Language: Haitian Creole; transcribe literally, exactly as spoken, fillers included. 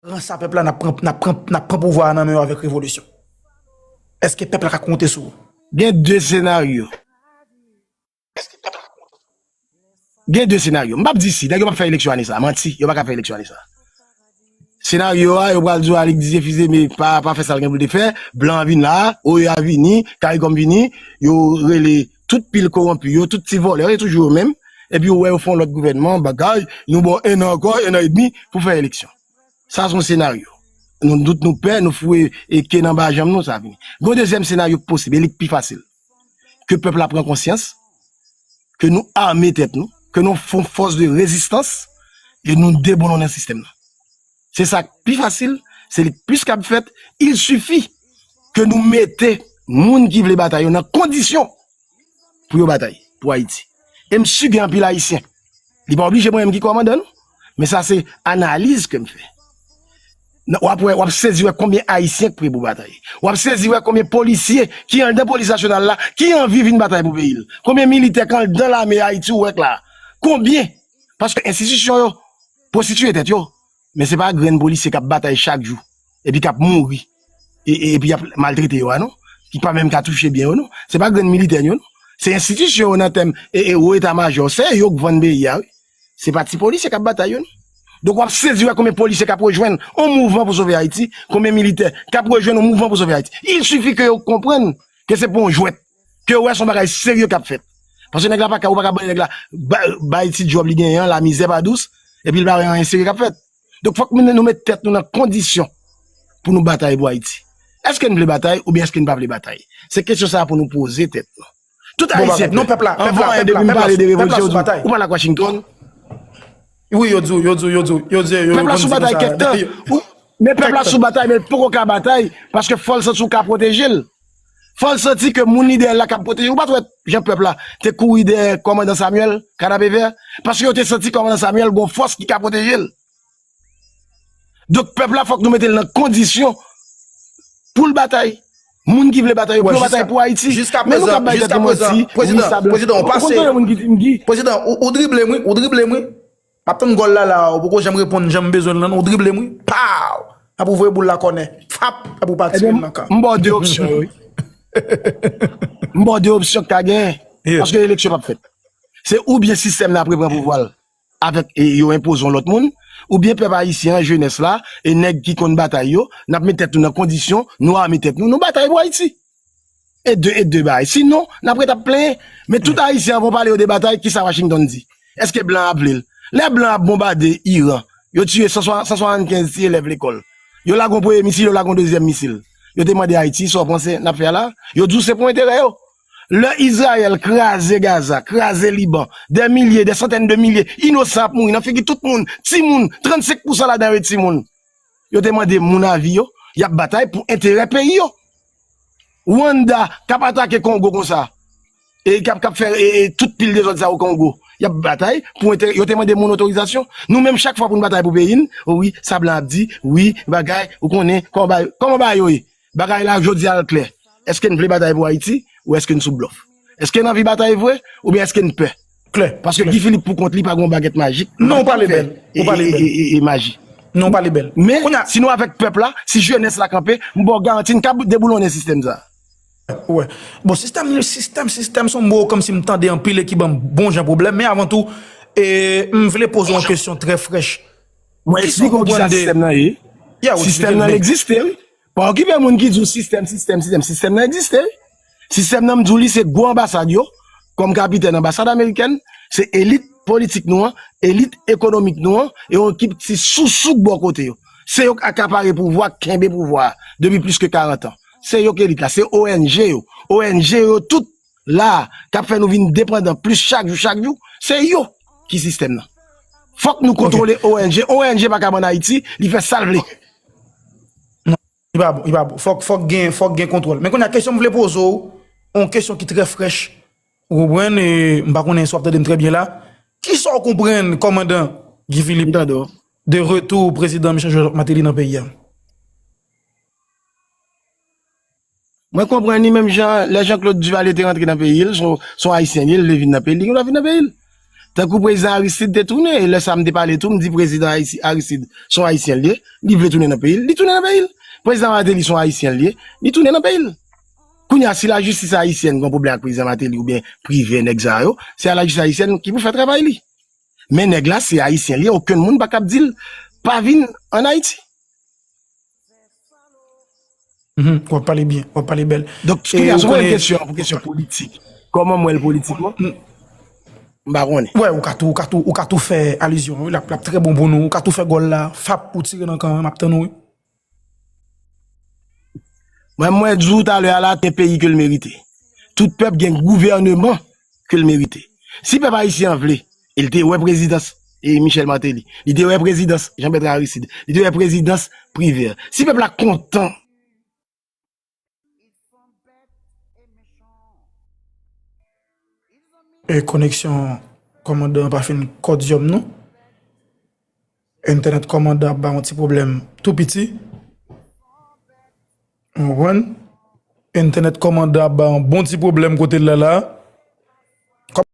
Ransa pèp la, n ap pran, n ap pran, n ap pran pouvwa a nan men yo avèk revolisyon. Èske pèp la ka konte sou ou? Gen de senaryo. Gen de senaryo. M p ap di si, nèg yo p ap fè eleksyon ane sa. Manti, yo pa ka fè eleksyon ane sa. Senaryo a, yo pral di w Alix Didier Fils-Aimé pa, pa fè sa l gen pou l te fè, blan an vin la, oyo a vini, CARICOM vini, yo rele tout pil kowonpi yo, tout ti vòlè yo, se toujou yo menm. Epi ou wè yo fè yon lòt gouvènman, bagay, nou ba w en an ankò, en an edmi pou fè eleksyon. Sa se yon senaryo. Nou dout, nou pè, nou foure e ke nan ba janm nou, sa vini. Gen yon dezyèm senaryo ki posib, e li k pi fasil. Ke pèp la pran konsyans, ke nou ame tèt nou, ke nou fè yon fòs de rezistans, e nou deboulonnen sistèm nan. Se sa k pi fasil, se li k plis kab fèt, il sifi ke nou mete moun ki vle batay yo nan kondisyon pou yo batay pou Ayiti. E m si gen anpil Ayisyen. Li pa oblije mwen menm ki kòmandan, non. Men sa se analiz ke m fè. Nan, w ap wè, w ap sezi wè konbyen Ayisyen k pre pou batay. W ap sezi wè konbyen polisye ki anndan Polis Nasyonal la, ki anvi vin batay pou peyi l. Konbyen militè k anndan lame Ayiti ou wè k la. Konbyen? Paske enstitisyon yo pwostitiye tèt yo. Men se pa grenn polisye k ap batay chak jou, epi k ap mouri, e, e, epi y ap maltrete yo a, non. Ki pa menm ka touche byen yo, non. Se pa grenn militè yo, non. Se enstitisyon yo nan tèm, e, e, wo eta majò. Se yo k vann peyi a, wi. Se pa ti polisye k ap batay yo, non. Donk, w ap sezi wè konbyen polisye k ap rejwenn yon mouvman pou sove Ayiti, konbyen militè k ap rejwenn yon mouvman pou sove Ayiti. Il sifi ke yo konprann ke se pa yon jwèt, ke yo wè se yon bagay serye k ap fèt. Paske nèg la pa ka, ou pa ka ban nèg la, ba-, bay ti djòb li genyen an, lamizè pa dous, epi l pa wè anyen serye k ap fèt. Donk, fòk nou, nou met tèt nou nan kondisyon pou nou batay pou Ayiti. Èske n vle batay oubyen èske n pa vle batay? Se kesyon sa a pou nou poze tèt nou. Tout Ayisyen pè. Non, pèp la, pèp la, pèp la, pèp la, pèp la sou batay. Ou pale ak Washington. Wi, yo di w, yo di w, yo di w, yo di w, yo konn di nou sa. Pèp la sou batay kèk tan. Men pèp la sou batay, men l poko ka batay, paske fò l santi w ka pwoteje l. Fò l santi ke moun li dèyè l la k ap pwoteje l. Ou pa t wè jan pèp la te kouri dèyè kòmandan Samuel, Kanapevè? Paske yo te santi kòmandan Samuel gon fòs ki ka pwoteje l. Donk, pèp la, fòk nou mete l nan kondisyon pou l batay. Moun ki vle batay yo, pou yo batay pou Ayiti. Men nou k ap bay tèt nou manti, wi, sa blan. Ou konn tande moun ki di m ki. Prezidan, ou, ou drible m, wi, ou drible m, wi. M ap tann gòl la, la, ou poko janm reponn jan m bezwen l lan, non, ou drible m, wi. Paw! N ap ouvri boul la kònè. Fap! Epi w pa tire l nan kan. M ba w de opsyon yo, wi. M ba w de opsyon k ka genyen. Paske eleksyon p ap fèt. Se oubyen sistèm nan ap reprann pouvwa l avèk, e, yo enpoze yon lòt moun, oubyen pèp ayisyen an, jenès la, e nèg ki konn batay yo, n ap met tèt nou nan kondisyon, nou ame tèt nou, nou batay pou Ayiti. E de, e de bagay. Sinon, n ap ret ap plenyen. Men tout Ayisyen an pale yo de batay, kisa Washington di? Èske blan ap vle l? Lè blan ap bonbade Iran, yo tiye san, san swasannkenz ti elèv lekòl. Yo lage yon premye misil, yo lage yon dezyèm misil. Yo te mande Ayiti, sa w panse n ap fè a la? Yo di w se pou enterè yo. Lè Izrayèl kraze Gaza, kraze Liban, dè milye, dè santèn de milye inosan ap mouri nan figi tout moun, timoun, trannsenk pousan ladan yo e timoun. Yo te mande moun avi yo, y ap batay pou enterè peyi yo. Rwanda k ap atake Kongo konsa, e k ap, k ap fè, e, e, tout pil dezòd sa yo Kongo, y ap batay pou enterè, yo te mande moun otorizasyon. Nou menm, chak fwa pou n batay pou peyi n, o wi, sa blan ap di, wi, bagay, ou konnen, kòman bagay, kòman bagay yo ye? Bagay la, jodi a, l klè. Èske n vle batay pou Ayiti ou èske n sou blòf? Èske n anvi batay vre oubyen èske n pè? Klè. Paske Guy Philippe pou kont li pa gen yon bagèt majik. Non, ou pale bèl. Ou pale bèl. E, e, e, e maji. Non, ou pale bèl. Men, si nou avèk pèp la, si jenès la kanpe, m ba w garanti n ka deboulonnen sistèm sa. Wè. Bon, sistèm, sistèm, sistèm, se yon mo kòmsi m tande anpil e ki ban m bon jan pwoblèm. Men avan tou, e, m vle poze w yon kesyon trè frèch. Mwen eksplike w kisa sistèm nan ye. Sistèm nan egziste, wi. Pa okipe moun ki di w sistèm, sistèm, sistèm. Sistèm nan egziste, wi. Sistèm nan, m di w li, se gwo anbasad yo, kòm kapitèn anbasad amerikèn, se elit politik nou an, elit ekonomik nou an, e yon ekip ti sousou k bò kote yo. Se yo k akapare pouvwa, k kenbe pouvwa a depi plis ke karant an. Se yo k elit la, se O N G yo. O N G yo tout la, k ap fè nou vin depandan plis chak jou, chak jou, se yo ki sistèm nan. Fòk nou kontwole O N G. O N G pa ka ban Ayiti, li fè sa l vle. Non, li pa bon, li pa bon. Fòk, fòk gen, fòk gen kontwòl. Men kounye a, kesyon m vle poze w, yon kesyon ki trè frèch. Ou konprann, e m pa konnen si w ap tande m trè byen la. Kisa w konprann, kòmandan Guy Philippe, de retou prezidan Michel Martelly nan peyi a? Mwen konprann li menm jan lè Jean Claude Duvalier te rantre nan peyi l, se yon, se yon Ayisyen li ye, l vle vin nan peyi l, li gen dwa vin nan peyi l. Tankou prezidan Aristide te tounen, e lè sa m te pale tou, m di prezidan Ayisi- Aristide se yon Ayisyen l ye, li vle tounen nan peyi l, li tounen nan peyi l. Prezidan Martelly se yon Ayisyen l ye, li tounen nan peyi l. Kounye a, si lajistis ayisyèn gen pwoblèm ak prezidan Martelly oubyen Privè, nèg sa yo, se a lajistis ayisyèn ki pou fè travay li. Men nèg la, se Ayisyen l ye, okenn moun pa kab di l pa vin ann Ayiti. Mhm, w ap pale byen, w ap pale bèl. Donk, kounye a, si w pran kesyon an pou kesyon politik, kòman m wè l politikman? M pa konnen. Wè, ou ka tou, ou ka tou, ou ka tou fè alizyon, wi, l ap, l ap trè bon pou nou, ou ka tou fè gòl la, fap ou tire nan kan an, m ap tann ou, wi. Mwen, mwen di w talè a la, te peyi ke l merite. Tout pèp gen gouvèneman ke l merite. Si pèp ayisyen an vle, e l te wè prezidans e Michel Martelly, li te wè prezidans Jean Bertrand Aristide, li te wè prezidans Privè. Si pèp la kontan E koneksyon kòmandan an pa fin kòdyòm non. Entènèt kòmandan ap ba yon ti pwoblèm tou piti. Ou konprann? Entènèt kòmandan ap ba yon bon ti pwoblèm kote l la la.